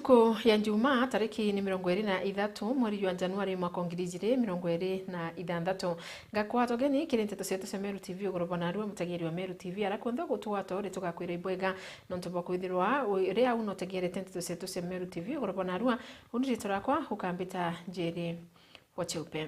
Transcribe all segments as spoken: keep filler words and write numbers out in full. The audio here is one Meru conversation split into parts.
Ntuku ya Njumaa, tariki ni mirongo iri na ithatu mweri jwa Januari mwaka wa ngiri ijiri mirongo iri na ithanthatu. Ngakwata ugeni kiri nteto cietu cia Meru T V, ugoro bwa narua, mutegeri wa Meru T V, ara kunthe ugutugwata uri tugakwira ibwega, nontu bwa kwithirwa uri au notegerete nteto cietu cia Meru T V, ugoro bwa narua, uni ritwa rakwa ukambita Njeri wa Cheupe.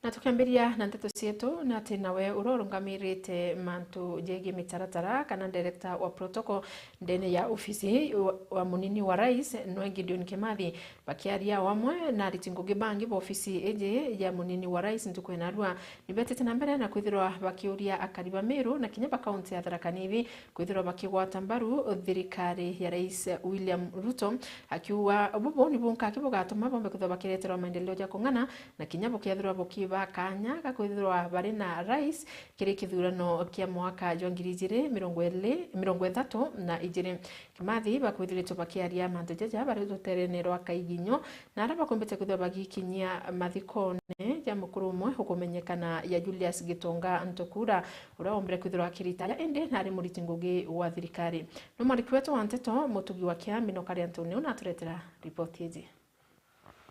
Na tukiambiria na nteto cietu, na ati nawe uria urungamirite mantu jegii mitaratara kana director wa protocol ndene ya ofisi wa, wa munini wa rais, nwe Gideon Kimathi, bakiaria o amwe na ariti ngugi bangi ba ofisi iji ya munini wa rais ntuku ya narua, nibetite na mbere na kwithirwa bakiuria akari ba Meru na kinya ba kaunti ya Tharaka Nithi kwithirwa bakigwata mbaru thirikari ya Rais William Ruto, akiuga bubu ni bunka aki bugatuma bombe kwithirwa bakireterwa maendeleo ja kung'ana, na kinya bukethirwa bukiba kanya ga kwithirwa bari na rais kiri kithurano kia mwaka jwa ngiri ijiri mirongo iri, mirongo ithatu na ijiri. Kimathi bakwithiritwe bakiaria mantu jaja bari ruterene rwa Kaiginyo, na aria bakumbite kwithirwa bagikinyia mathikone ja mukuru umwe ukumenyekana ya Julius Gitonga Ntukura, uria wombire kwithirwa akiritaya indi nari muriti ngugi wa thirikari. Ni mwandiki wetu wa nteto, Mutugi wa Kiambi, no kari Antonio, na aturetera ripoti iji.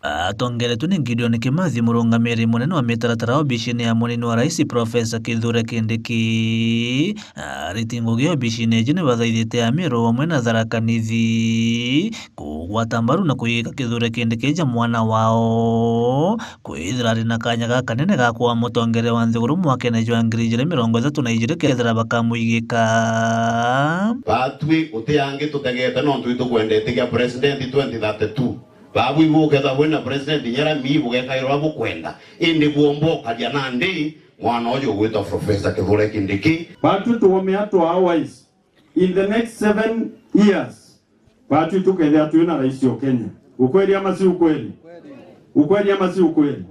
Atongeretwe ni Gideon Kimathi, murungamiri munene wa mitaratara obisine ya munini wa rais, Professor Kithure Kindiki. Ariti ngugi obisine iji ni bathaithite Ameru amwe na Tharaka Nithi kugwata mbaru na kuigika Kithure Kindiki ja mwana wao, kwithira ari na kanya gakanene ga kwaa mutongeria wa nthiguru mwakene jwa ngiri ijiri mirongo ithatu na ijiri kethira bakamuigika. Batwi guti angi tutegete, nontu itukwenda iti kia president twenty thirty-two. Babu ibu ukethirwa bwina president inya Ramii bugekairwa bukwenda, indi bwomba ukaria nandi mwana uju ugwitwa Professor Kithure Kindiki. Batwi tuumia twa wise in the next seven years, batwi tukethia twina rais o Kenya. Ukweli ama si ukweli? Ukweli ama si ukweli?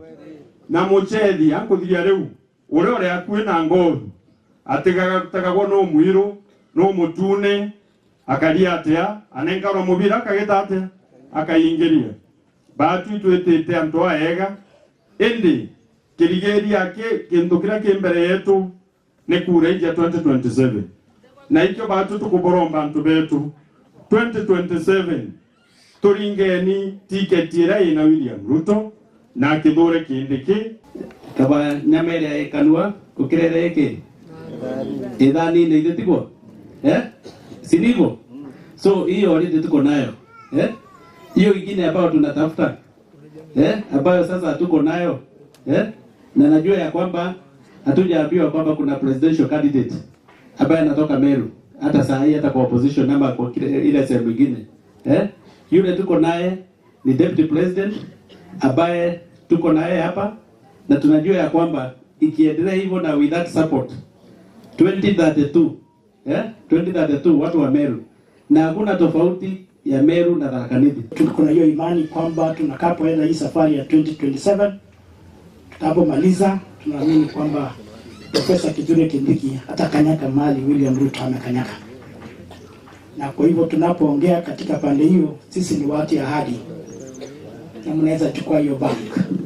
Na muchethi ankuthiria riu, uria uri akui na ngothi, atigaga gutegagwo no mwiru, no mutune, akaria atia, anenkarwa mubira akagita atia, akaingiria. Batwi twitite antu aega, indi kirigiria ki kintu kiria ki mbere yetu ni kura iji ya twenty twenty-seven. Na ikio batwi tukuboromba antu betu, twenty twenty-seven, turingeni tiketi iria ina William Ruto na Kithure Kindiki. Kaba nyama iria ikanua gukirere iki ithanine, ithe tiguo? Eh? Si ndivyo? So hiyo already tuko nayo. Eh? Hiyo ingine ambayo tunatafuta, eh, ambayo sasa tuko nayo, eh, na najua ya kwamba hatujaambiwa kwamba kuna presidential candidate ambaye anatoka Meru, hata saa hii, hata kwa opposition ama kwa kile, ile sehemu ingine, eh, yule tuko naye ni deputy president ambaye tuko naye hapa, na tunajua ya kwamba ikiendelea hivyo na with that support, twenty thirty-two, eh, twenty thirty-two, watu wa Meru, na hakuna tofauti ya Meru na Tharaka Nithi. Tuko na hiyo imani kwamba tunakapoenda hii safari ya twenty twenty-seven, tutakapomaliza, tunaamini kwamba Professor Kithure Kindiki atakanyaga mahali William Ruto amekanyaga. Na kwa hivyo tunapoongea katika pande hiyo, sisi ni watu ya ahadi. Na mnaweza chukua hiyo bank.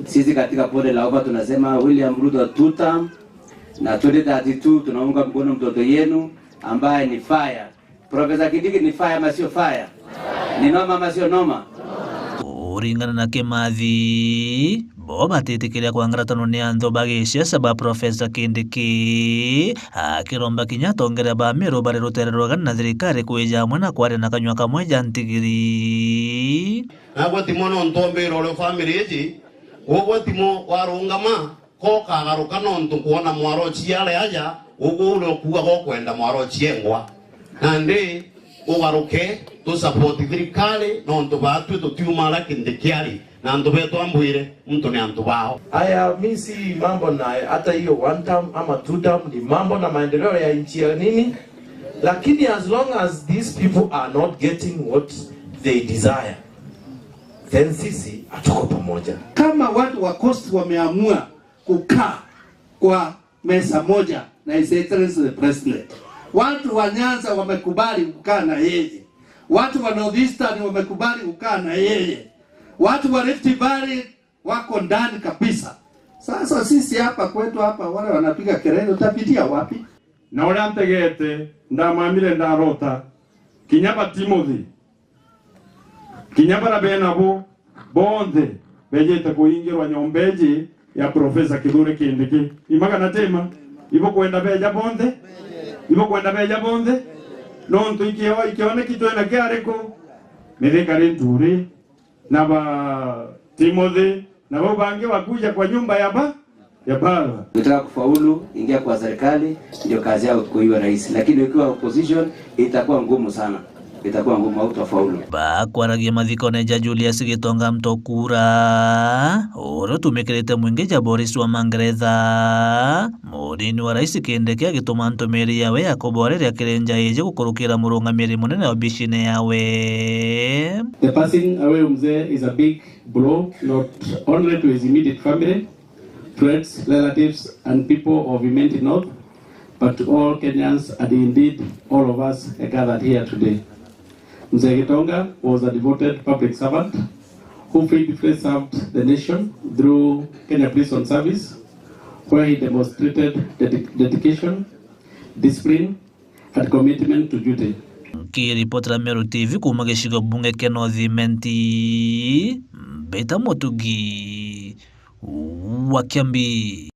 Sisi katika bonde la ufa tunasema William Ruto two term, na twenty thirty-two tunaunga mkono mtoto yenu ambaye ni fire. Professor Kindiki ni fire ama sio fire? Ni noma ama sio noma? Kuringana na Kimathi, bo batitikiria kwa ngwataniro ni anthu ba gisiasa ba Professor Kindiki, akiromba kinya atongeria ba Meru bari rutere rwega na thirikari kwija amwe na kwaria na kanyua kamwe ja ntigiri. Nagwe timo nontu ombire uri family iji, ugwe timo warungama, ko kagaruka nontu nkwona mwaro cia aria aja, ugwe uria ukuuga gokwenda mwaro ciengwa. Nandi ugaruke, tu support thirikari, nontu batwi tutiuma aria Kindiki ari, na antu betu ambwire, muntu ni antu bao. Aya, mi si mambo na hata hiyo one term ama two term, ni mambo na maendeleo ya nchi ya nini. Lakini as long as these people are not getting what they desire, then sisi hatuko pamoja. Kama watu wa Coast wameamua kukaa kwa meza moja na His Excellency the President, watu wa Nyanza wamekubali kukaa na yeye, watu wa North Eastern wamekubali kukaa na yeye, watu wa Rift Valley wako ndani kabisa. Sasa sisi hapa kwetu hapa, wale wanapiga kelele, utapitia wapi? Na uria ntegete, ndamwamire ndarota, kinya ba Timothy, Kinya bara benabo bonthe bejete kuingirwa nyomba iji ya Professor Kithure Kindiki. Ima kana tima? Ibukwenda beja bonthe? Ibukwenda beja bonthe? Nontu ikio-, ikioneki twina kiariku? Mithika ri Nturi, na ba Timothy, na bau bangi bakuja kwa nyumba ya ba-, ya baba. Ukitaka kufaulu, ingia kwa serikali, ndio kazi yako kuiwa rais. Lakini ukiwa opposition, itakuwa ngumu sana. Itakuwa ngumu, hautafaulu. Bakwaragia mathikone ja Julius Gitonga Mtokura, uria utumikirite mwingi ja Boris wa Mangeretha, munini wa rais Kindiki agituma ntumiri yawe ya kuboreria kiri nja iji gukurukira murungamiri munene wa obishine yawe. The passing away of Mzee is a big blow, not only to his immediate family, friends, relatives, and people of Imenti North, but to all Kenyans and indeed all of us gathered here today. Mzee Gitonga was a devoted public servant who faithfully served the nation through Kenya Prison Service, where he demonstrated dedi-, dedication, discipline, and commitment to duty. Nkiripotera Meru T V kuuma gicigo bunge kia North Imenti, Mbita Mutugi wa Kiambi.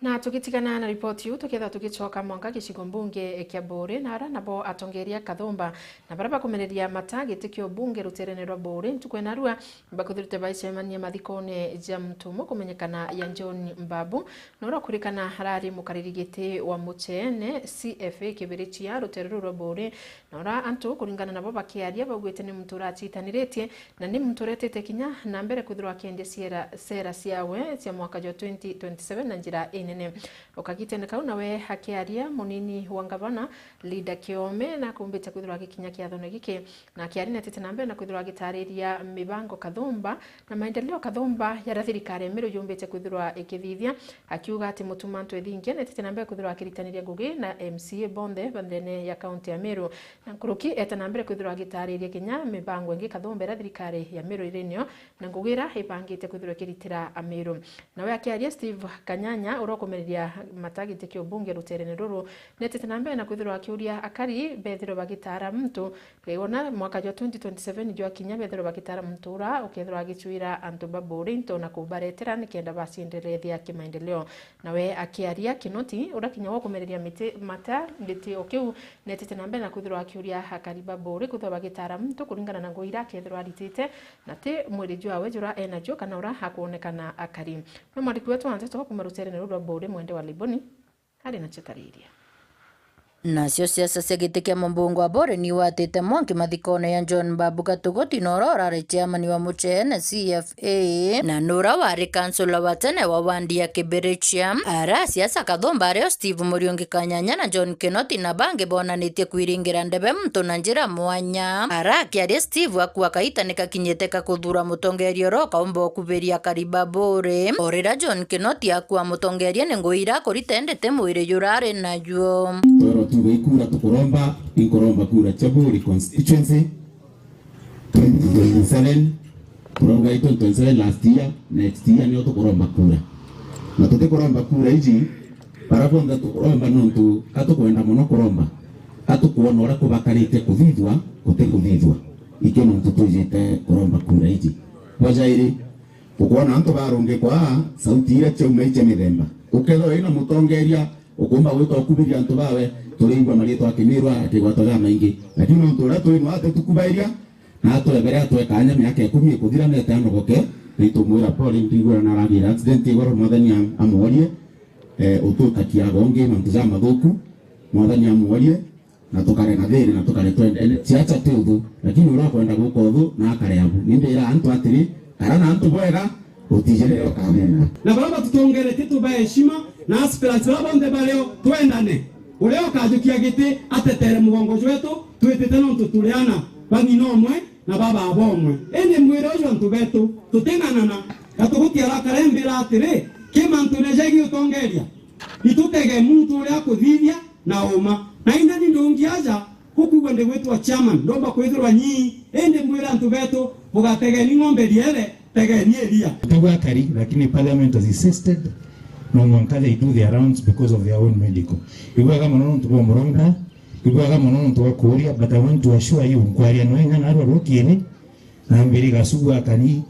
Na tugitigana na ripoti iu, tukethirwa tugicoka mwanka gicigo mbunge kia Buuri, na aria nabo atongeria Kathumba na baria bakumereria mata giti kia ubunge ruterene rwa Buuri ntuku ya narua, bakwithirite baicemania mathikone ja muntu umwe kumenyekana ya John Mbabu, na uria ukurikana arari mukariri giti wa Mucheene C F A kibirichia rutere ruu rwa Buuri, na uria antu kuringana nabo bakiaria baugite ni muntu uracitaniritie na ni muntu uretete kinya na mbere kwithirwa akiendia ciera, sera ciawe cia mwaka jwa twenty twenty-seven na njira inene. O kagitene kau nawe akiaria munini wa ngavana Linda Kiome na akumbite kwithirwa agikinya kiathone giki, na akiaria netete na mbere na kwithirwa agitariria mibango Kathumba na maendeleo Kathumba yaria thirikari ya Meru yumbite kwithirwa ikithithia, akiuga ati Mutuma Ntwethingia netete na mbere kwithirwa akiritaniria ngugi na M C A bonthe ba ndene ya kaunti ya Meru. Na nkuruki eta na mbere kwithirwa agitariria kinya mibango ingi Kathumba iria thirikari ya Meru iri nio na ngugi iria ibangite kwithirwa ikiritira Ameru. Nawe akiaria Steve Kanyanya uria ukumereria mata giti kia ubunge ruterene ruru, netete na mbere na kwithirwa akiuria akari bethirwe bagitara muntu Wona mwaka jwa twenty twenty-seven jwakinya, bethirwe bagitara muntu ura ukethirwa agicuira antu ba Buuri into na kubaretera nikenda bacienderethia kimaendeleo. Nawe akiaria Kinoti, uria kinya wa kumereria miti, mata gitio kiu, netete na mbere na kwithirwa akiuria akari ba Buuri kwithirwa bagitara muntu kuringana na ngugi iria akethirwa aritite, na ti mwiri jwawe jura enajuo kana ura akwonekana akari. No mwandiki wetu wa nteto kuuma ruterene ruu rwa Buuri, Mwende wa Liboni, ari nacio tariria. Nacio siasa cia giti kia mumbunge wa Buuri ni iwatite mwanki mathikone ya John Mbabu Gatugoti, na uria urari chairman wa Mucheene C F A, na nura wari kansula wa tene wa wandi ya Kibirichia. Ara siasa Kathumba ario Steve Muriungi Kanyanya na John Kinoti na bangi bonanitie kwiringira ndebe muntu na njira mwanya. Ara akiaria Steve akua kaita ni kakinyite ka kuthura mutongeria uria ukaumba ukubiria akari ba Buuri. O riria John Kinoti akua mutongeria ni ngugi iria akurita indi ti mwiri jurari najuo. Twero tuge ikura tukuromba, inkuromba kura cia Buuri constituency. Twenty twenty-seven, turauga i twenty twenty-seven last year, next year nio tukuromba kura. Na tutikuromba kura iji, bara bonthe tukuromba nontu ka tukwenda mono kuromba. Ka tukwona uria kubakarite kuthithua, gutikuthithua. Ikio nontu twijite kuromba kura iji. Bwa jairi, ukwona antu barungikwa aa, sauti iria ciauma i cia mithemba. Ukethirwa wina mutongeria, ukumba gwita ukubiria antu bawe, turiigua mariitwa akimiirwa akigwatwa jamaingi. Lakini nontu uria turi nwa atitukubaria, na atwebere atwe kaanya miaka ikumi ikuthira na ete anogoke, nitumwira pole, ntigwira na aragira accident igoro, Mwathani am-, amworie, eh, ututakiaga ungi mantu jamathuku, Mwathani amworie, na tukare na thiri, na tukare twendene. Ciaca ti uthu, lakini uria ukwenda guka uthu, na akare abu. Ni ndira antu atiri, kara na antu bwega, utijire ukamenya. Na baria batutongeretie tubae heshima, na aspirants baria bonthe bario twendane. Uria ukajukia giti atetere mugongo jwetu, twitite nontu turi ana ba ng'ina umwe na ba baba umwe. Indi mwire uju antu betu, tuting'anana, na tugutiara karembira atiri, ki mantune jegi utongeria, itutege muntu uria akuthithia na uma. Na inani ndungi aja, gukwigua ndigwitwa chairman, ndomba kwithirwa nyii, indi mwire antu betu, bugategeni ng'ombe riere, tegeni iria. Tugwa akari, lakini parliament has insisted, no mwanka they do their rounds because of their own medical. Ibwega mono nontu bwa muromba, Ibwega mono nontu bwa kuuria, but I want to assure you, nkwaria no inya narua rukiri, na mbiri gacugu akari,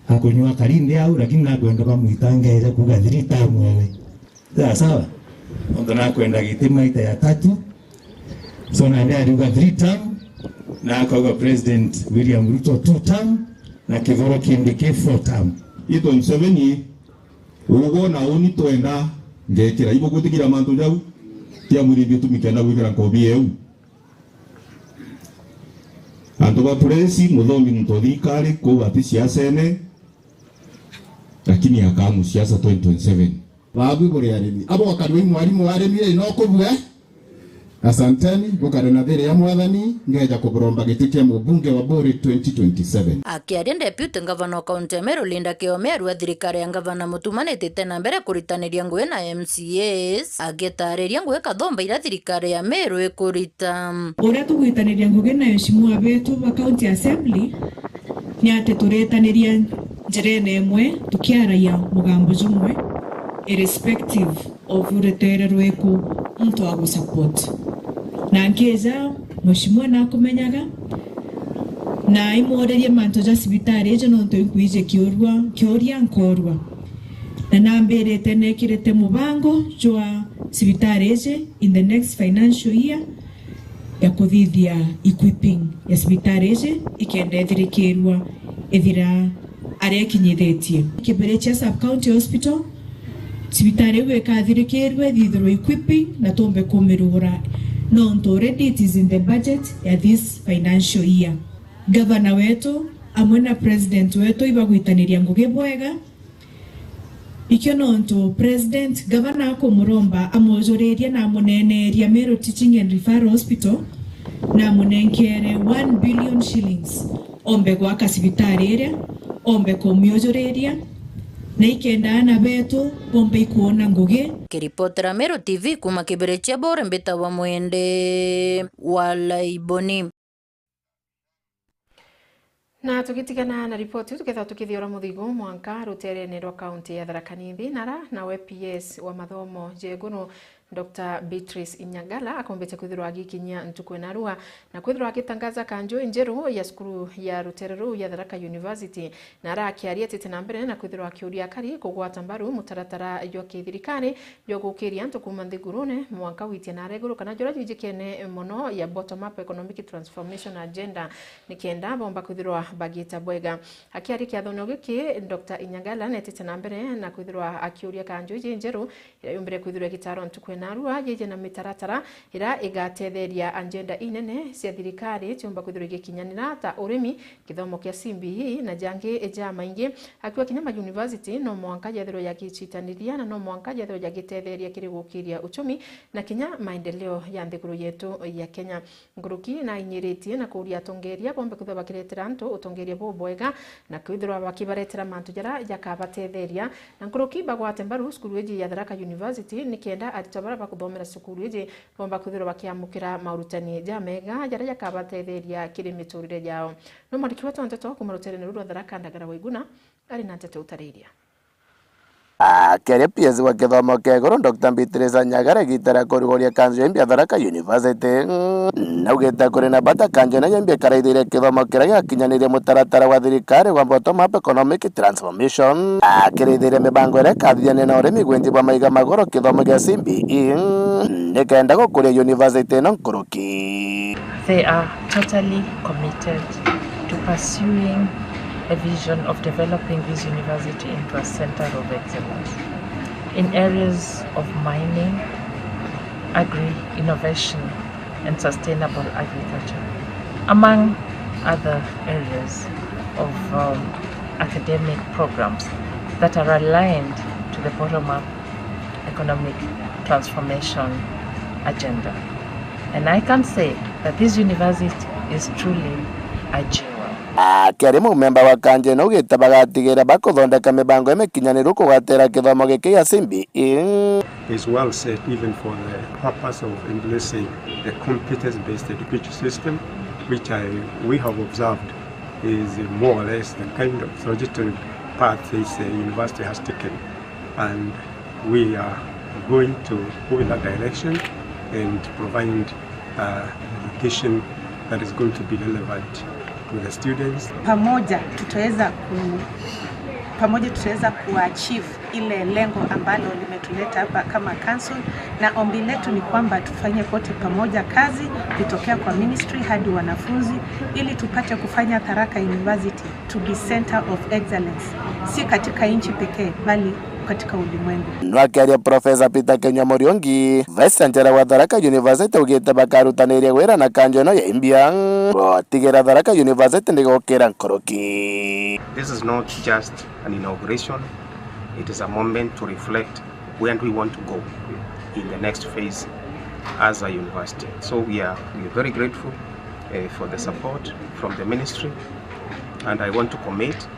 akunywa akari nthi au, lakini nakwenda bamwita ngeja kuuga three term wewe. Sawa sawa? Nontu nakwenda giti maita ya tatu. So, nandi ariuga three term, na akauga President William Ruto two term, na Kithoro Kindiki four term. Itwe Museveni, uguo na uni twenda ngekira. Ibugwitikira mantu jau? Tia mwirindi utumi kenda gwikira nkobi eu. Antu ba presi, Muthomi muntu wa thirikari, kuu ati siasene, lakini akaa musiasa twenty twenty-seven. Babu buri arimi. Abo wakari wai mwarimu wa arimi, ri, no kubue? Asanteni, bukare na thiri ya Mwathani, ngeja kuburomba giti kia mubunge wa Buri twenty twenty-seven. Akiaria Deputy Governor wa County ya Meru, Linda Kiome, arua thirikari ya Governor Mutuma nitite na mbere kuritaniria ngugi na M C As, agitariria ngugi kathomba iria thirikari ya Meru ikurita. Uria tugwitaniria ngugi na eshimiwa betu ba County Assembly ni ati turitaniria njirene imwe, tukiaragia mugambo jumwe, irrespective of rutere rwiku muntu agusupport. Na nkija, mheshimiwa nakumenyaga, na imworerie mantu ja cibitari iji nontu inkwiji kiurua, kiuria nkorua. Na nambirite nekirite mubango jwa cibitari iji in the next financial year ya kuthithia equipping ya cibitari iji ikenda ithirikirua ithira aria ikinyithitie. Kibirichia Sub County Hospital, cibitari iu ikathirikirua ithithirwe equipping na tumbe kumirugura, nontu already it is in the budget ya this financial year. Gavana wetu amwe na president wetu ibagwitaniria ngugi bwega. Ikio nontu President Gavana akumuromba amujuririe na amuneneria Meru Teaching and Referral Hospital na amunenkere one billion shillings ombe gwaka cibitari iria, ombe kumiujuriria, na ikenda aana betu bombe ikwona ngugi. Kiripotera Meru T V kuma Kibirichia Bore, mbitagwa Mwende wa Laiboni. Na tugitigana na ripoti iu, tukethirwa tukithiura muthigu mwanka ruterene rwa kaunti ya Tharaka Nithi, nara nawe P S wa mathomo ja iguru, Doctor Beatrice Inyagala, akombete kwithirwa agikinyia ntuku ya narua na kwithirwa agitangaza kanju injeru ya cukuru ya rutere ruu ya Tharaka University. Na arakiaria atite na mbere na kwithirwa akiuria akari kugwata mbaru mutaratara jwa kithirikari jwa gukiria antu kuuma nthigurune mwanka gwitia naara iguru, kana juria jwijikene mono ya bottom up economic transformation agenda, nikenda bomba kwithirwa bagita bwega. Akiaria kiathone giki, Doctor Inyagala netite na mbere na kwithirwa akiuria kanju iji njeru iria yumbire kwithirwa igitarwa ntuku ya narua, yiji na mitaratara iria igatetheria agenda inene cia thirikari ciumba kwithirwa igikinyanira ta urimi, githomo kia C B E na jangi jamaingi. Akiuga kinya ma university no mwanka yethirwe yagicitaniria na no mwanka yethirwe yagitetheria kiri gukiria uchumi na kinya maendeleo ya nthiguru yetu ya Kenya. Nkuruki nainyiritie na kuuria atongeria bombe kwithirwa bakiretera antu utongeria bubwega na kwithirwa bakibaretera mantu jaria jakabatetheria, na nkuruki bagwate mbaru cukuru iji ya Tharaka University nikenda aritwa baria bakuthomera cukuru iji bomba kwithirwa bakiamukira maurutani jamega jaria jakabatetheria kiri miturire yao. No mwandiki wetu wa nteto kuma ruterene ruu rwa Tharaka, Ndagara Waiguna, ari na nteto utariria. Akiaria P S wa kithomo kia iguru, Doctor Beatrice Nyagara, igita ria kurigoria kanju ya imbi ya Tharaka University, mm, naugite kuri na bata kanju ino ya imbi ikaraithiria kithomo kiria giakinyaniria mutaratara wa thirikari wa bottom up economic transformation, akiraithiria mibango iria ikathithania na urimi, winji bwa maiga magoro, kithomo gia C B E, mm, nikenda gukuria university ino nkuruki. They are totally committed to pursuing a vision of developing this university into a center of excellence in areas of mining, agri-innovation, and sustainable agriculture, among other areas of, um, academic programs that are aligned to the bottom-up economic transformation agenda. And I can say that this university is truly a jewel. Akiaria mumemba wa kanju ino augite bagatigira bakuthondeka mibango imikinyaniru kugwatira kithomo giki gia C B E. Is well set even for the purpose of embracing the competence-based education system, which I, we have observed is more or less the kind of trajectory path this, uh, university has taken. And we are going to go in that direction and provide uh, education that is going to be relevant to the students. Pamoja tutaweza ku, pamoja tutaweza kuachieve ile lengo ambalo limetuleta hapa kama council, na ombi letu ni kwamba tufanye kote pamoja kazi, kutokea kwa ministry hadi wanafunzi, ili tupate kufanya Tharaka University to be center of excellence, si katika nchi pekee, bali katika ulimwengu. Nwakiaria Professor Peter Kenyua Muriungi, Vice Chancellor wa Tharaka University, augite bakarutaniria wira na kanjo ino ya imbia, gutigira Tharaka University ndigokira nkuruki. This is not just an inauguration, it is a moment to reflect where we want to go in the next phase as a university. So we are, we are very grateful, eh, for the support from the ministry, and I want to commit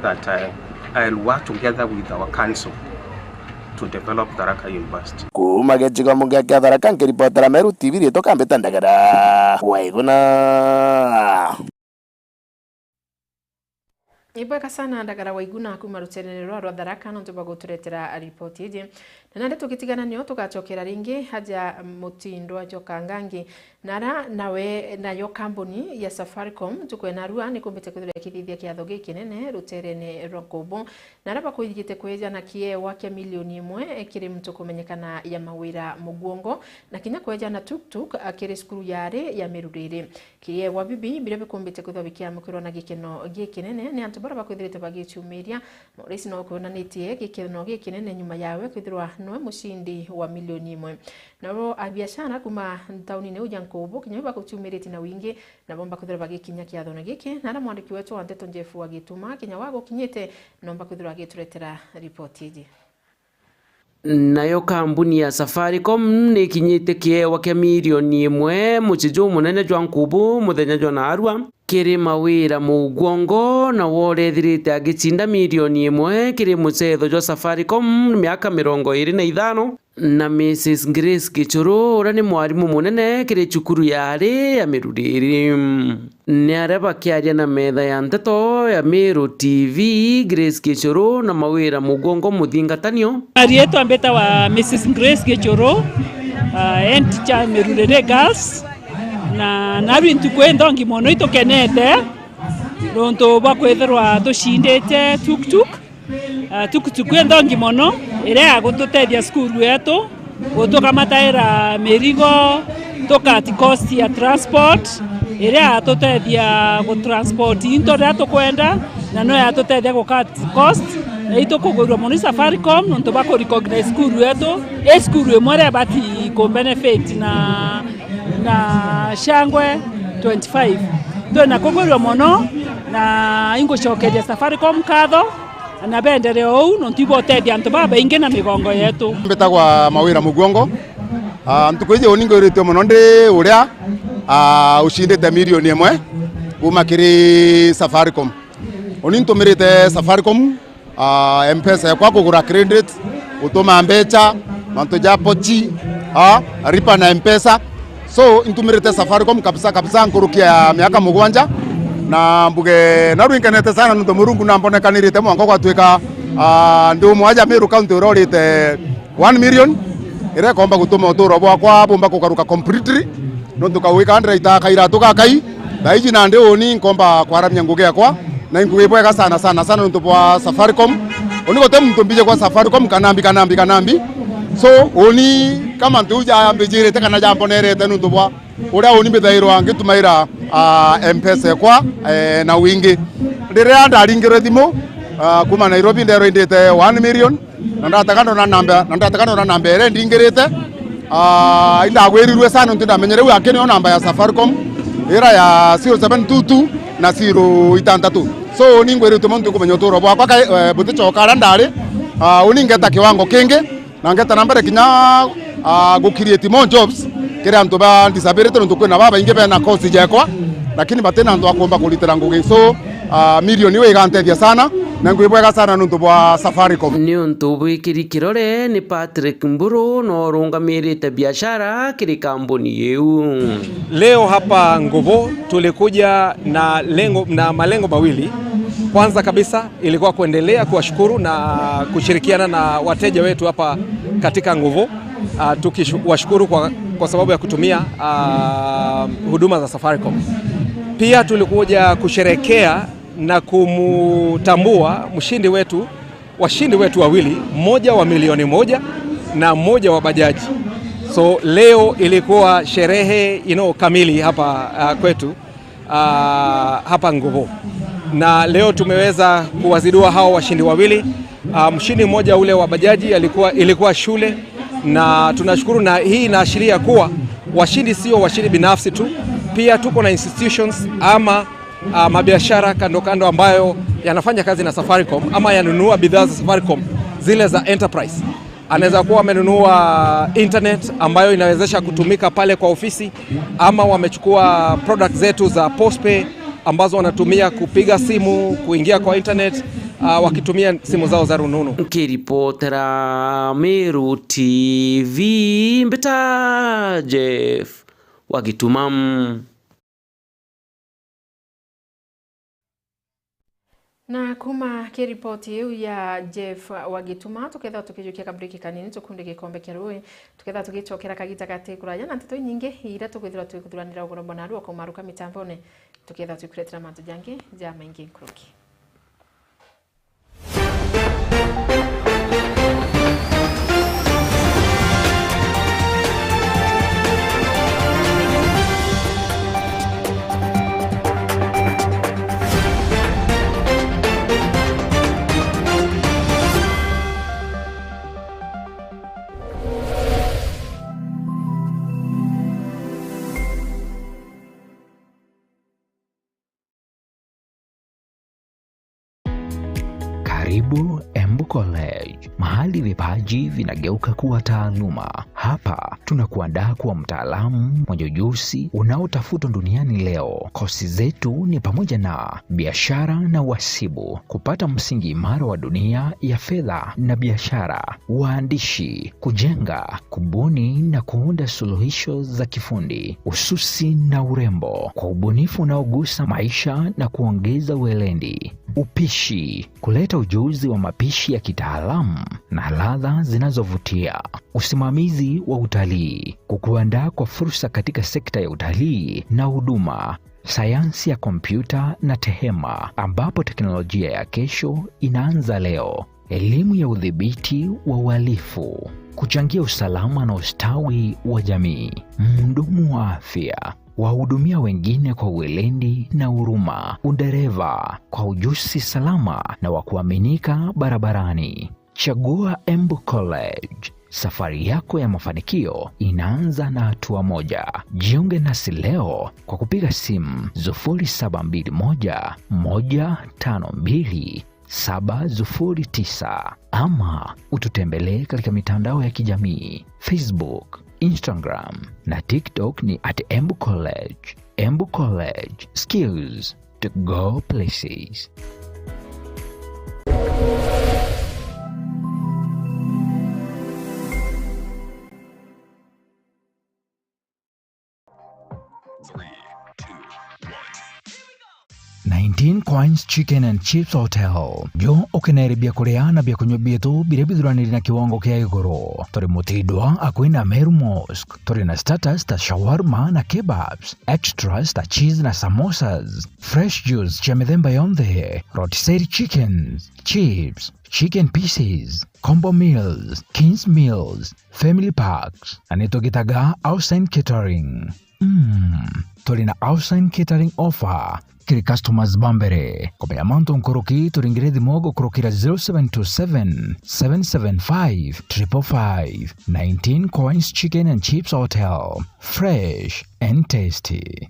that, uh, I'll work together with our council to develop Tharaka University. Kuuma gicigo mbunge kia Tharaka, nkiripotera Meru T V, riitwa Kambita Ndagara Waiguna. Ibwega sana Ndagara Waiguna kuuma ruterene rwa rwa Tharaka nontu bwa guturetera ripoti iji. Na nandi tugitigana nio tugacokera ringi aja Mutindwa Njoka Ngangi. Nara nawe nayo kambuni ya Safaricom ntuku ya narua nikumbite kwithirwa ikithithia kiatho gikinene ruterene rwa Nkubu, nara bakwithite kweja na kiewa kia milioni imwe kiri muntu kumenyekana ya Mawira Muguongo, na kinya kweja na tuktuk kiri cukuru yari ya Miruriri. Kiewa bibi biria bikumbite kwithirwa bikiamukirwa na gikeno gikinene ni antu baria bakwithirite bagiciumiria. Maurice no kwonanitie gikeno gikinene nyuma yawe kwithirwa noe mucindi wa milioni imwe. Nabo abiashara kuuma taunine iu ya Nkubu kinya baguciumiritie na wingi, nabo bakwithirwa bagikinya kiathone giki, na aria mwandiki wetu wa nteto Jeff wa Gituma kinya wagukinyite, no bakwithirwa agituretera ripoti iji. Nayo kambuni ya Safaricom nikinyite kiewa kia milioni imwe mucii jumunene jwa Nkubu muthenya jwa narua kiri Mawira Muguongo, na worethirite agicinda milioni imwe kiri mucetho jwa Safaricom miaka mirongo iri na ithano. Na Missus Grace Gichuru, uria ni mwarimu munene kiri cukuru yari ya Miruriri. Ni aria bakiaria na metha ya nteto ya Meru T V, Grace Gichuru na Mawira Muguongo muthingatanio. Riitwa mbitawa Missus Grace Gichuru, uh, head teacher Miruriri Girls, na narua ntuku inthongi mono itukenete nontu bwa kwithirwa tucindite tuktuk. Ah, tuktuk inthongi mono, iria yagututethia cukuru yetu, gutukamataira mirigo, tukati cost ya transport, iria yatutethia gutransport into riria tukwenda, na no yatutethia gukat cost, na itukugwirua mono i Safaricom nontu bwa kurecognize cukuru yetu, i cukuru imwe iria ibati kubenefit na, na Shangwe twenty-five. Twina kugwirua mono, na ingucokeria Safaricom nkatho. Na beenderee uu, nontu ibotethia antu babaingi na migongo yetu. Mbitagwa Mawira Muguongo. Ah, ntuku iji uni ngwiritue mono ndi uria, ah, ucindite milioni imwe kuuma kiri Safaricom. Uni ntumirite Safaricom, ah, Mpesa yakwa kugura credit, gutuma mbeca, mantu ja pochi, ah, ripa na Mpesa. So, intumirite Safaricom kabisa kabisa nkuruki ya miaka mugwanja, na mbuge narua inkenete sana nontu Murungu nambonekanirite mwanka gwatuika, ah, ndi umwe aja Meru County uria urite one million, iria ikomba gutuma uturo bwakwa bumba kugaruka completely, nontu kau gikandira ita kairatu gakai, thaa iji nandi uni nkomba kwaramia ngugi yakwa. Na inkugi bwega sana, sana, sana nontu bwa Safaricom. Uni guti muntu mbiji gwa Safaricom, kanambi, kanambi, kanambi. So, uni kama ntu jambijirite kana jambonerete nontu bwa uria uni mbithairwa ngitumaira, ah, Mpesa ekwa, eh, na wingi. Riria ndaringirwe thimu, ah, kuma Nairobi, nderwa indite one million, na ndatega ndona namba, na ndatega ndona namba iria ndingirite. Ah, indagwirirue sana nontu ndamenyere u yake niyo namba ya Safaricom, ira ya zero seven two two na zero itantatu. So, ningwiritue muntu kumenya uturo bwakwa kai, eh, buticoka aria ndari. Ah, uni ngeta kiwango kingi, na ngeta na mbere kinya, ah, gu create more jobs kiri antu ba disability, nontu kwina babaingi bena course jekwa, lakini batina antu akomba kuritira ngugi. So, ah, milioni iu igantethia sana, na ngwi bwega sana nontu bwa Safaricom. Ni untu bwikiri kirore ni Patrick Mburu, no urungamirite biashara kiri kambuni iu. Leo hapa Nguvu tulikuja na lengo, na malengo mawili. Kwanza kabisa ilikuwa kuendelea kuwashukuru na kushirikiana na wateja wetu hapa katika Nguvu. Ah, tukiwashukuru kwa, kwa sababu ya kutumia, ah, huduma za Safaricom. Pia tulikuja kusherekea na kumtambua mshindi wetu, washindi wetu wawili, mmoja wa milioni moja na mmoja wa bajaji. So leo ilikuwa sherehe, you know, kamili hapa, ah, kwetu, ah, hapa Nguvu. Na leo tumeweza kuwazindua hao washindi wawili. Ah, mshindi mmoja ule wa bajaji alikuwa, ilikuwa shule, na tunashukuru, na hii inaashiria kuwa washindi sio washindi binafsi tu, pia tuko na institutions ama, ah, mabiashara kando kando ambayo yanafanya kazi na Safaricom ama yanunua bidhaa za Safaricom, zile za enterprise. Anaweza kuwa amenunua internet ambayo inawezesha kutumika pale kwa ofisi, ama wamechukua products zetu za postpay ambazo wanatumia kupiga simu, kuingia kwa internet, ah, wakitumia simu zao za rununu. Nkiripotera Meru T V, mbita Jeff wa Gituma. Na kuma ki ripoti iu ya Jeff wa Gituma, tukethirwa tukijukia kabriki kanini, tukunde gikombe kia rui, tukethirwa tugicokera kagita gati kuraja na nteto inyingi iria tukwithirwa twikuthuranira ugoro bwa narua kumaruka mitambone, tukethirwa twikuretera mantu jangi ja maingi nkuruki. Karibu Embu College, mahali vipaji vinageuka kuwa taaluma. Hapa tunakuandaa kuwa mtaalamu mwenye ujuzi unaotafutwa duniani leo. Kosi zetu ni pamoja na biashara na uhasibu, kupata msingi imara wa dunia ya fedha na biashara, uandishi, kujenga, kubuni na kuunda suluhisho za kifundi, ususi na urembo, kwa ubunifu unaogusa maisha na kuongeza weledi, upishi, kuleta ujuzi wa mapishi ya kitaalamu na ladha zinazovutia, usimamizi wa utalii, kukuandaa kwa fursa katika sekta ya utalii na huduma, sayansi ya kompyuta na tehema, ambapo teknolojia ya kesho inaanza leo. Elimu ya udhibiti wa uhalifu, kuchangia usalama na ustawi wa jamii. Mhudumu wa afya, wahudumia wengine kwa weledi na huruma. Udereva, kwa ujuzi salama na wa kuaminika barabarani. Chagua Embu College, safari yako ya mafanikio inaanza na hatua moja. Jiunge nasi leo kwa kupiga simu sufuri saba mbili moja, moja tano mbili, saba sufuri tisa, ama ututembelee katika mitandao ya kijamii, Facebook, Instagram na TikTok ni at Embu College. Embu College, skills to go places. Nineteen Coins Chicken and Chips Hotel. Jo ukenere biakuria na biakunywa bietu biria bithuraniri na kiwango kia iguru. Turi Mutindwa, akui na Meru Mosque. Turi na starters ta shawarma na kebabs, extras ta cheese na samosas, fresh juice cia mithemba yonthe, rotisserie chickens, chips, chicken pieces, combo meals, kings meals, family packs, na nitugitaga Outside Catering. Mm, turi na Outside Catering offer kiri customers ba mbere. Kumenya mantu nkuruki, turingire thimo gukurukira zero seven two seven, seven seven five, triple five. Nineteen Coins Chicken and Chips Hotel. Fresh and tasty.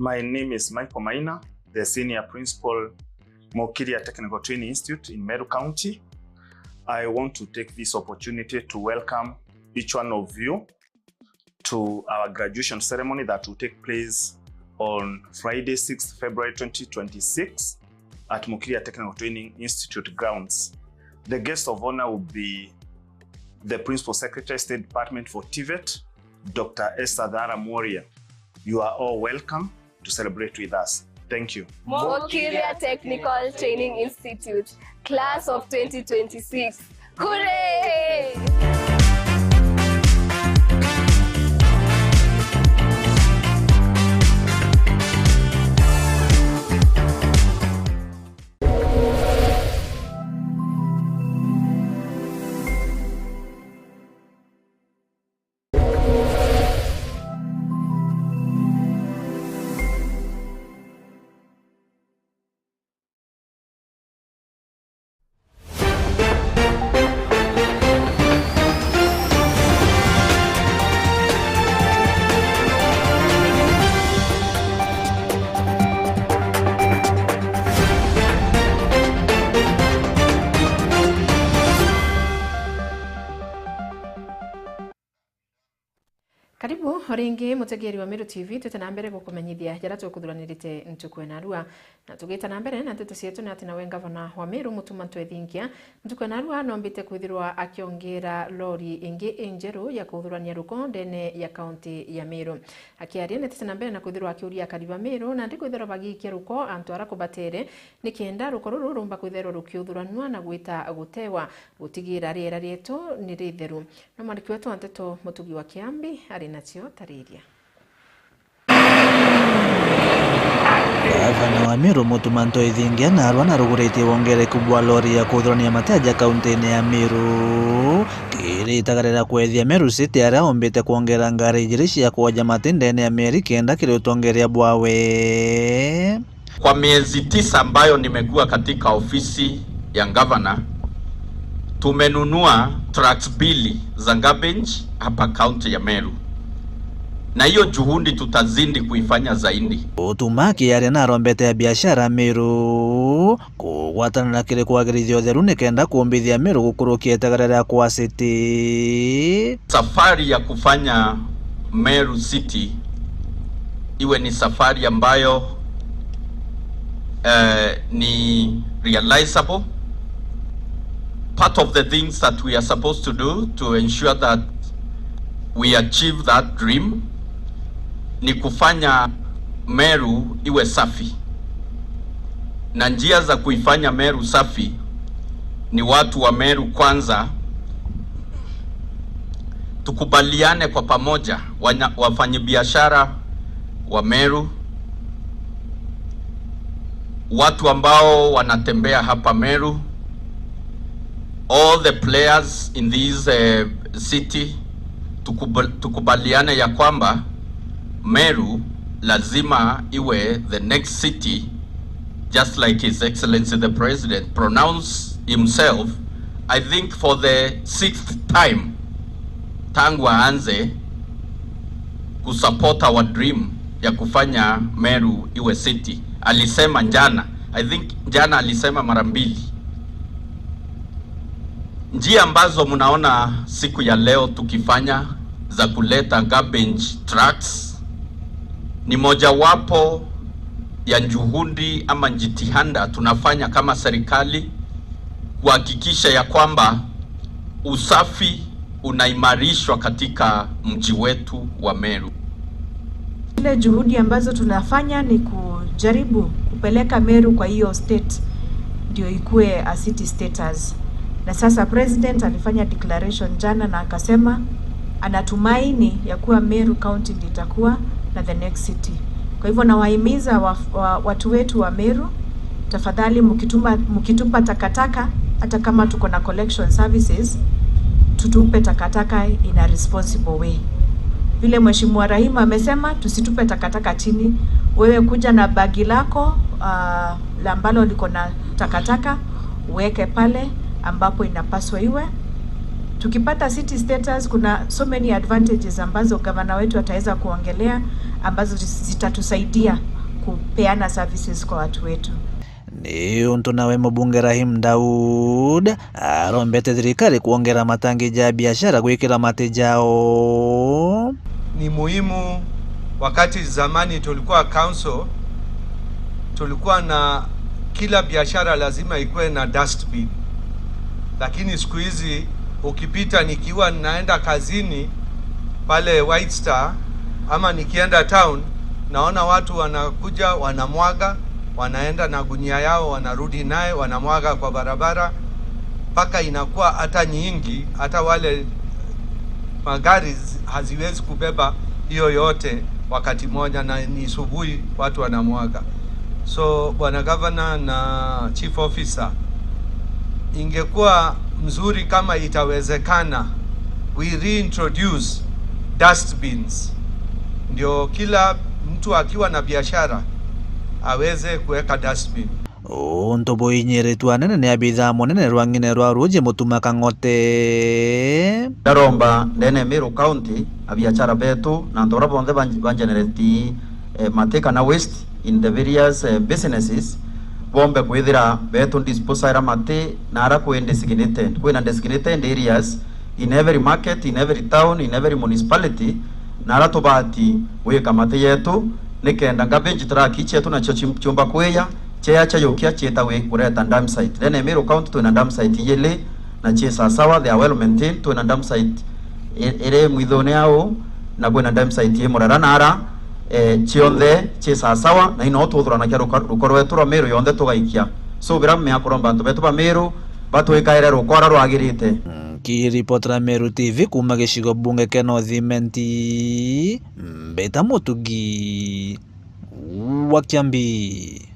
My name is Michael Maina, the Senior Principal, Mokiria Technical Training Institute in Meru County. I want to take this opportunity to welcome each one of you to our graduation ceremony that will take place on Friday, sixth February twenty twenty-six at Mokiria Technical Training Institute grounds. The guest of honor will be the Principal Secretary, State Department for TVET, Doctor Esther Thara Mworia. You are all welcome to celebrate with us. Thank you. Mokiria Technical Training Institute, class of twenty twenty-six. Hooray! Karibu o ringi, mutegeri wa Meru T V, twite na mbere gukumenyithia jaria tukuthuranirite ntuku ya narua. Na tugita na mbere na nteto cietu, ni ati nawe ngavana wa Meru, Mutuma M'Ethingia, ntuku ya narua nombite kwithirwa akiongera lori ingi injeru ya kuthurania ruko ndene ya kaunti ya Meru. Akiaria, netite na mbere na kwithirwa akiuria akari ba Meru nandi kwithirwa bagiikia ruko antu aria kubatere, nikenda ruko ruru rumba kwithirwa rukiuthuranua na gwita gutewa, gutigira riera rietu ni ritheru. Na mwandiki wetu wa nteto Mutugi wa Kiambi ari nacio tariria. Gavana wa Meru, Mutuma M'Ethingia, narua naruguritie wongereku bwa lori ya kuthurania mate aja kauntine ya Meru, kiri itagaria ria kwethia Meru City, aria ombite kwongera ngari ijiri cia kwoja mate ndene ya mieri kenda kiri utongeria bwawe. Kwa miezi tisa ambayo nimekuwa katika ofisi ya gavana, tumenunua trucks mbili za garbage hapa kaunti ya Meru, na hiyo juhudi tutazidi kuifanya zaidi. Mutuma akiaria narombete abiashara Meru kugwatanira kiri kwagirithia utheru nikenda kumbithia Meru gukurukia itagaria ria kwa City. Safari ya kufanya Meru City iwe ni safari ambayo, eh, ni realizable. Part of the things that we are supposed to do to ensure that we achieve that dream ni kufanya Meru iwe safi. Na njia za kuifanya Meru safi ni watu wa Meru kwanza tukubaliane kwa pamoja, wanya-, wafanyabiashara wa Meru, watu ambao wanatembea hapa Meru, all the players in this, eh, city, tukubal-, tukubaliane ya kwamba Meru lazima iwe the next city, just like His Excellency the President pronounced himself, I think for the sixth time tangu aanze kusupport our dream ya kufanya Meru iwe city. Alisema jana, I think jana alisema mara mbili. Njia ambazo mnaona siku ya leo tukifanya za kuleta garbage trucks ni mojawapo ya juhudi ama jitihada tunafanya kama serikali kuhakikisha ya kwamba usafi unaimarishwa katika mji wetu wa Meru. Zile juhudi ambazo tunafanya ni kujaribu kupeleka Meru kwa hiyo state ndio ikue a city status. Na sasa president alifanya declaration jana na akasema anatumaini ya kuwa Meru County ndio itakuwa na the next city. Kwa hivyo nawahimiza wa, wa, watu wetu wa Meru, tafadhali mkituma-, mkitupa takataka, hata kama tuko na collection services, tutupe takataka in a responsible way. Vile Mheshimiwa Rahima amesema, tusitupe takataka chini. Wewe kuja na bagi lako, ah, la ambalo liko na takataka, uweke pale ambapo inapaswa iwe. Tukipata city status, kuna so many advantages ambazo gavana wetu ataweza kuongelea ambazo zitatusaidia kupeana services kwa watu wetu. Ni untu nawe mubunge Rahim Daud arombete thirikari kwongera matangi ja biashara gwikira mate jao. Ni muhimu. Wakati zamani tulikuwa council, tulikuwa na kila biashara lazima ikuwe na dustbin. Lakini siku hizi ukipita nikiwa ninaenda kazini pale White Star ama nikienda town, naona watu wanakuja wanamwaga, wanaenda na gunia yao, wanarudi naye, wanamwaga kwa barabara, mpaka inakuwa hata nyingi, hata wale magari zi-, haziwezi kubeba hiyo yote wakati moja, na ni asubuhi watu wanamwaga. So, Bwana Governor na Chief Officer, ingekuwa mzuri kama itawezekana, we reintroduce dustbins. Ndio kila mtu akiwa na biashara aweze kuweka dustbin. Untu buinyiritue anene ni abithaa munene rwang'ine rwa ruuji Mutuma Kang'ote. Ndaromba ndene Meru County, abiachara betu na antu baria bonthe ban-, bangenereti, eh, mati kana waste in the various, eh, businesses, bombe kwithira betu disposal ya mati na ara kwi designated. Kwina designated areas in every market, in every town, in every municipality, na ara tubati gwika mati yetu, nikenda garbage truck cietu nacio ci-, ciumba kwiya, ceya ciayukia ciita wi-, kureta dump site. Then Meru County twina dump site ijiri na ci sasawa, they are well maintained. Twina dump site i-, iri mwithone au, na kwina dump site i Murera nara, eh, cionthe ci sasawa, na ino tuthuranagia ruko, ruko rwetu rwa Meru yonthe tugaikia. So, bira mmea kuromba antu betu ba Meru batwikaire ruko ara rwagirite. Nkiripotera Meru T V kuuma gicigo bunge kia North Imenti, Mbeta Mutugi wa Kiambi.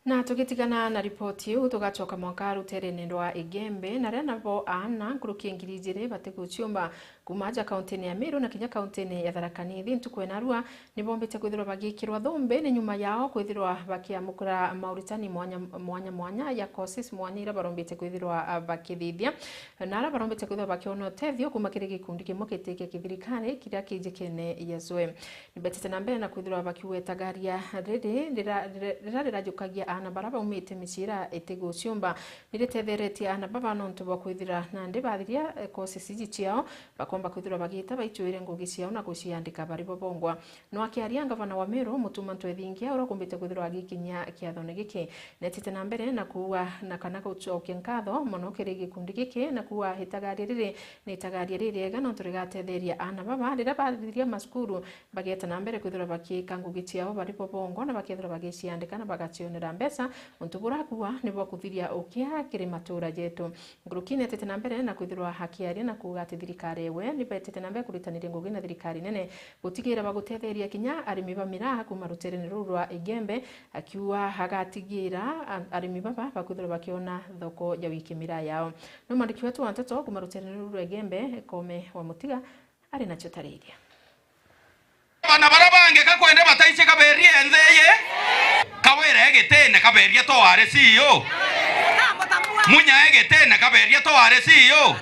Na tugitigana na ripoti iu, tugacoka mwanka ruteerene rwa Igembe, na aria nabo aana nkuruki ya ngiri ijiri batiguciumba kuuma aja kauntine ya Meru na kinya kauntine ya Tharaka Nithi ntuku ya narua, ni bombite kwithirwa bagikirwa thumbi ni nyuma yao kwithirwa bakiamukira mauritani mwanya, mwanya mwanya ya courses mwanya iria barombite kwithirwa, ah, bakithithia, na aria barombite kwithirwa bakiona utethio kuuma kiri gikundi kimwe kiti kia kithirikari kiria kijikene ya Zoe. Nibetite na mbere na kwithirwa bakiuga itagaria riri rira, rira, rira rirajukagia aana baria baumite micii iria itiguciumba. Niritetheretie aana baba nontu bwa kwithira nandi bathiria, eh, courses iji ciao, bakomba kwithirwa bagiita baichuire ngugi ciao na guciandika bari bo bongwa. No akiaria, ngavana wa Meru, Mutuma Ntwethingia, uria ukumbite kwithirwa agikinyia kiathone giki, netite na mbere na kuuga na kana gucokia nkatho mono kiri gikundi giki, na kuuga itagaria riri ni itagaria ririega nontu rigatetheria aana baba riria bathiria macukuru, bageeta na mbere kwithirwa bakiika ngugi ciao bari bo bongwa, na bakethirwa bagiciandika na bagacionera mbeca, untu buria akuuga ni bwa kuthiria ukia kiri matuura jetu. Nkuruki netite na mbere na kwithirwa akiaria na kuuga ati thirikari ewe ni betite na mbere kuritaniria ngugi na thirikari nene gutigira bagutetheria kinya arimi ba miraa kuuma ruteerene ruu rwa Igembe, akiuga agatigira a-, arimi baba bakwithirwa bakiona thoko ya wiki miraa yao. No mwandiki wetu wa nteto kuuma ruteerene ruu rwa Igembe, Kome wa Mutiga, ari nacio tariria. Bana bara bangi ka kwende bataici kaberia enthe ye. Kawira egitene kaberia to wari C E O. Munya egitene kaberia to wari C E O.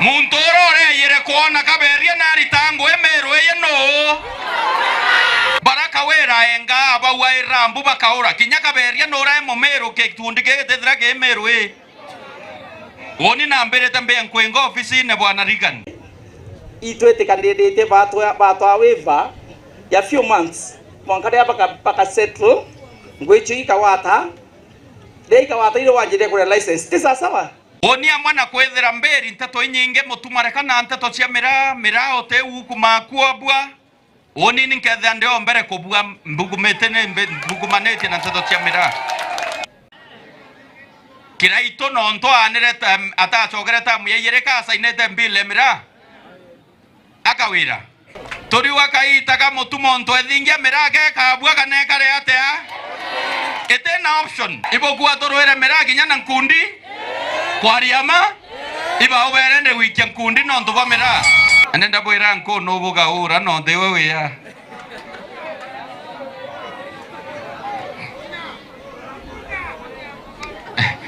Muntu ura ureyire kwona kaberia narita ngui Meru iyi nuu? Bara Kawira enga bau aira mbu bakaura. Kinya kaberia nura e Mumiru, gikundi giki gitithira ki Miru ii. Uuni nambirite mbia nkwinga ofisine, Bwana Reagan. Itwitikaniritie batwa-, batwa waiver ya few months, mwanka riria baka, baka settle, ngui icio ikawata, riria ikawata irio wanjirire kuria license. Ti sawa sawa? Uuni amwe na kwithira mbiri nteto inyingi, Mutuma reka na nteto cia miraa, miraa uti uku makuobua. Uuni ni nkethira ndi o mbere kubua, mbugumite ni mbi-, mbugumanitie na nteto cia miraa. Kiraitu nontu aanire ta-, atacokere tamu ya ijiri ka asainite bill ya miraa. Akawira. Turiuga kaita ka Mutuma Ntwethingia miraa gekabua kana ekare atia? Iti na option. Ibukua turwire miraa kinya na nkundi. Kwaria ma, ibaubere ndi gwikia nkundi nontu bwa miraa. Ene ndabwira nkuu nubugaura nontu iwe wia.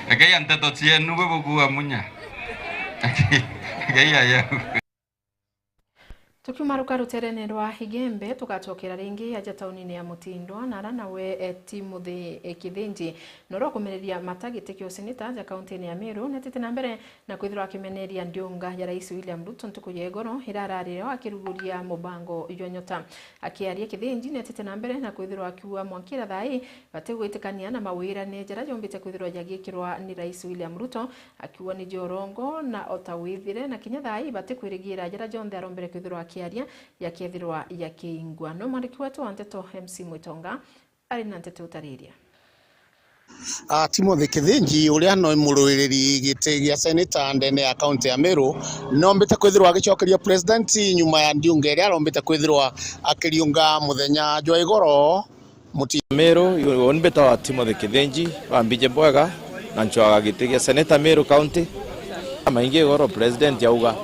Ekei ya nteto cienu bwe bukua munya. Ekei ya yau. Tukiumaruka ruterene rwa Igembe, tugacokera ringi aja taunine ya Mutindwa, na ara nawe, eh, Timothy, eh, Kithinji, na uria ukumereria mata giti kia useneta aja kauntine ya Meru, netite na mbere na kwithirwa akimeneria ndiunga ya Rais William Ruto ntuku ya igoro, ira arari o akiruguria mubango jwa Nyota. Akiaria, Kithinji netite na mbere na kwithirwa akiuga mwankira thaa ii batigwitikania na mawirane jaria jombite kwithirwa jagikirwa ni Rais William Ruto, akiuga ni ja urongo na o ta withire, na kinya thaa ii batikwirigira jaria jonthe arombere kwithirwa akiaria jakethirwa jakiingwa. No mwandiki wetu wa nteto M C Mwitonga ari na nteto utariria. Ah, Timothy Kithinji, uria no muruiriri giti gia seneta ndene ya kaunti ya Meru, nombite kwithirwa agicokeria president nyuma ya ndiunga iria arombite kwithirwa akiriunga muthenya jwa igoro. Muti- Meru, uni mbitawa Timothy Kithinji, bambije bwega, na ncwaga giti gia seneta Meru County. Maingi igoro president auga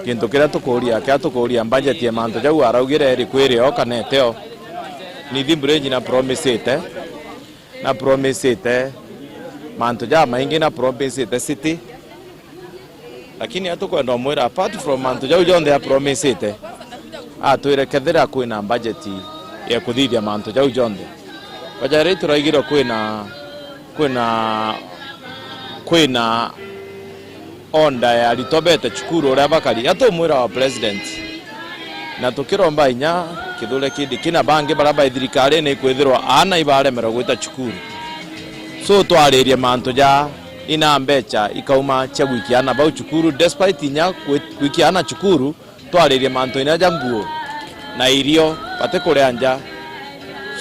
gintu kiria tukuria, kiria tukuria budget ya mantu jau araugire iri kwiri o kana ite o. Ni thimbure inji na promisite, na promisite mantu jamaingi, na promisite city. Lakini atukwenda umwira, apart from mantu jau jonthe apromisite, atwire kethira kwina budget ya kuthithia mantu jau jonthe. Bajairi turaigirwe kwina, kwina, kwina order ya aritwa bete cukuru uria bakari, atumwira wa president. Na tukiromba inya Kithure Kindiki na bangi baria bai thirikarine ikwithirwa aana ibaremerwa gwita cukuru. So twaririe mantu ja ina mbecha ikauma cia gwikia aana bau cukuru, despite inya gwi-, gwikia aana cukuru, twaririe mantu inya ja nguo na irio batikuria nja.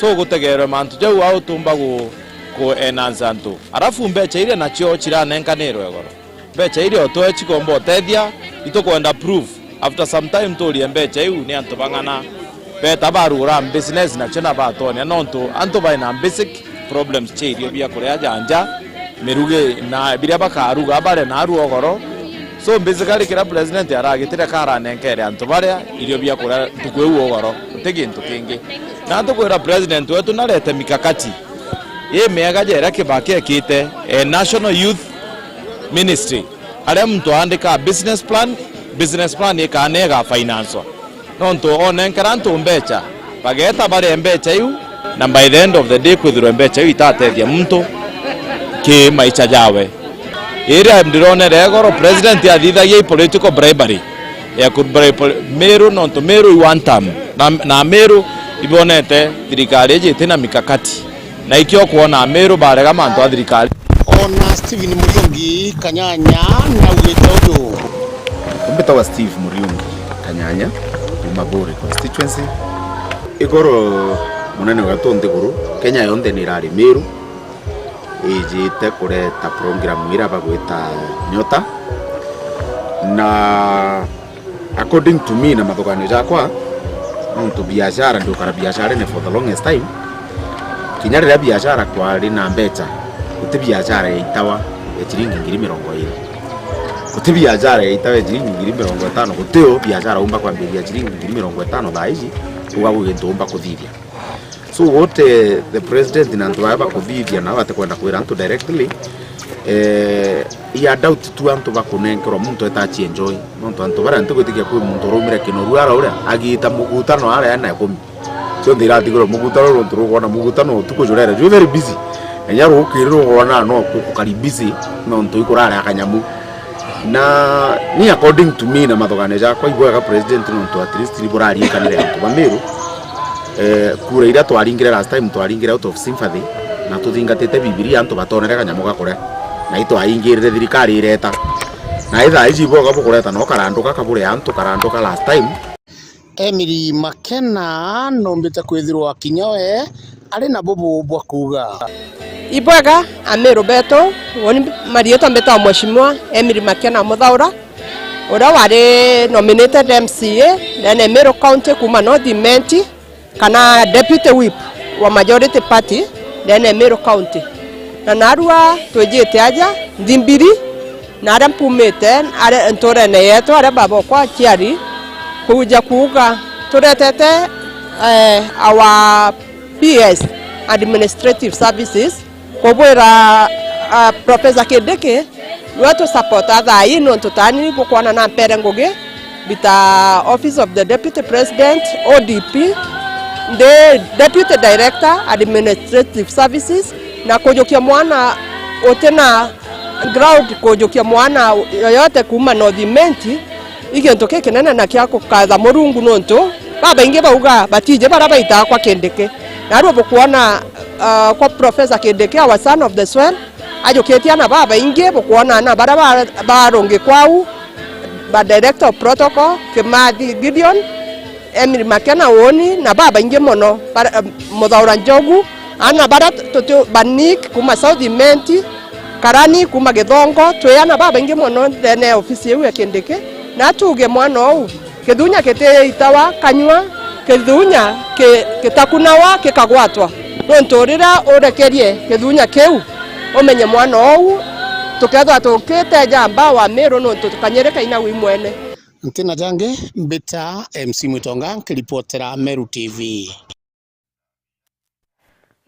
So gutegerwe mantu jau au tumba gu-, ku enhance antu. Arafu mbecha iria nacio ciranenkanirwe igoro. Mbecha iria otwe cikomba utethia, itukwenda proof. After some time turie mbecha iu ni antu bang'ana beta barugura business nacio na batonia, nontu antu baina basic problems cia irio bia kuria ja nja, mirugi na biria bakaruga bare na arua ugoro. So basically kiria president aragitire karanenkere antu baria irio bia kuria ntuku iu ugoro, guti gintu kingi. Na tukwira president wetu narete mikakati imiega ja iria Kibaki ekite, eh, National Youth Ministry, aria muntu aandika business plan, business plan ikana igafinancewa. Nontu onenkera antu mbecha, bageta baria mbecha iu, na by the end of the day kwithirwa mbecha iu itatethia muntu ki maicha jawe. Iria ndironere igoro, president athithagia i political bribery ya ku bribe Meru, nontu Meru i one term, na, na Meru ibonete thirikari iji itina mikakati. Na ikio kwona Meru barega mantu a thirikari. Ona Stephen Muriungi Kanyanya naugite uju. Mbitawa Steve Muriungi Kanyanya, kuma Buri constituency. Igoro munene wetu nthiguru, Kenya yonthe ni irari Meru, ijite kureta program ira bagwita Nyota. Na according to me na mathuganio jakwa, nontu biashara, ndiukara biasharene for the longest time, kinya riria biashara kwari na mbecha, guti biashara yaitawa ya ciringi ngiri mirongo iri. Guti biashara yaitawa ya ciringi ngiri mirongo itano, guti u biashara umba kwambiria ciringi ngiri mirongo itano thaa ici, uga gwi gintu umba kuthithia. So what, eh, the president na antu baya bakuthithia na batikwenda kwira antu directly, eh, ya doubt tu antu bakunenkerwa muntu etachi enjoy. Nontu antu baria ntigwitikia kwi muntu uraumire Kinoru ara uria agiita mugutano ara ena ikumi. Cionthe iratigirwe mugutano nontu rukwona mugutano utuku jurere jwi very busy. Enya rukiri rukwona no kukari busy nontu ikurare akanyamu. Na ni according to me na mathuganio jakwa, ibwega president nontu at least ni burarikanire antu ba Meru. Eh, kura iria twaringire last time, twaringire out of sympathy, na tuthingatite Bibilia, antu batonere kanyamu ga kuria, na itwaingirire thirikari ireta. Na ithaa iji ibwega bukureta no karanduka kabure antu, karanduka last time. Emily Makena nombite kwithirwa kinya we ari na bubu bwa kuuga. Ibwega, Amiru betu, uni marietwa mbitagwa Mheshimiwa Emily Makena Muthaura, uria wari nominated M C A ndene Meru County kuma North Imenti, kana Deputy Whip wa Majority Party ndene Meru County. Na narua twijite aja Nthimbiri, na aria mpumite, aria nturene yetu, aria baba okwa aciari, kuja kuuga turetete, eh, our P S, Administrative Services, kubwira, ah, Professor Kindiki, niwe tu support thaa ii, nontu tani bukwona na mpere ngugi, Mbita office of the Deputy President, O D P, ndi Deputy Director Administrative Services, na kujukia mwana utina ground, kujukia mwana yoyote kuuma North Imenti, i gintu kikinene na kia kukatha Murungu, nontu babaingi bauga batiji bara baitaga kwa Kindiki. Narua bukwona, uh, kwa Professor Kindiki, our son of the soil, ajukitie ana babaingi, bukwona ana bara ba-, barungi kwau, ba director of protocol, Kimathi Gideon, Emily Makena Woni, na babaingi mono, bara-, Muthaura Njogu, ana bara tuti, Banik kuma South Imenti, Karani kuma Githongo, twi ana babaingi mono nthene ya ofisi iu ya Kindiki, na tuge mwana uu, Kithunya kitiitawa kanyua, kithunya ki-, kitakunawa kikagwatwa. Nontu riria urekerie kithunya kiu, umenye mwana uu, tukethwa tukiteja mbawa Miru, nontu tukanyirika ina wi mwene. Ntina jangi, mbita M C Mwitonga, nkiripotera Meru T V.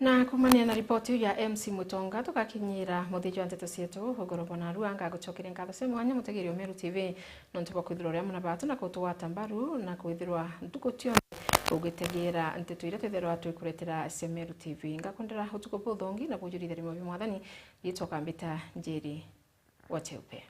Na kumania na ripoti iu ya M C Mutonga, tugakinyira muthia jwa nteto cietu. Ugoro bwa narua, ngagucokeria nkatho cia mwanya mutegeri wa Meru T V nontu bwa kwithirwa uri amwe na batu na kutugwata mbaru na kwithirwa ntuku cionthe ugitegeera nteto iria twithirwa twikuretera cia Meru T V. Ngakwendera utuku buthongi na bujuri itharimo bia Mwathani. Riitwa kambita Njeri wa Cheupe.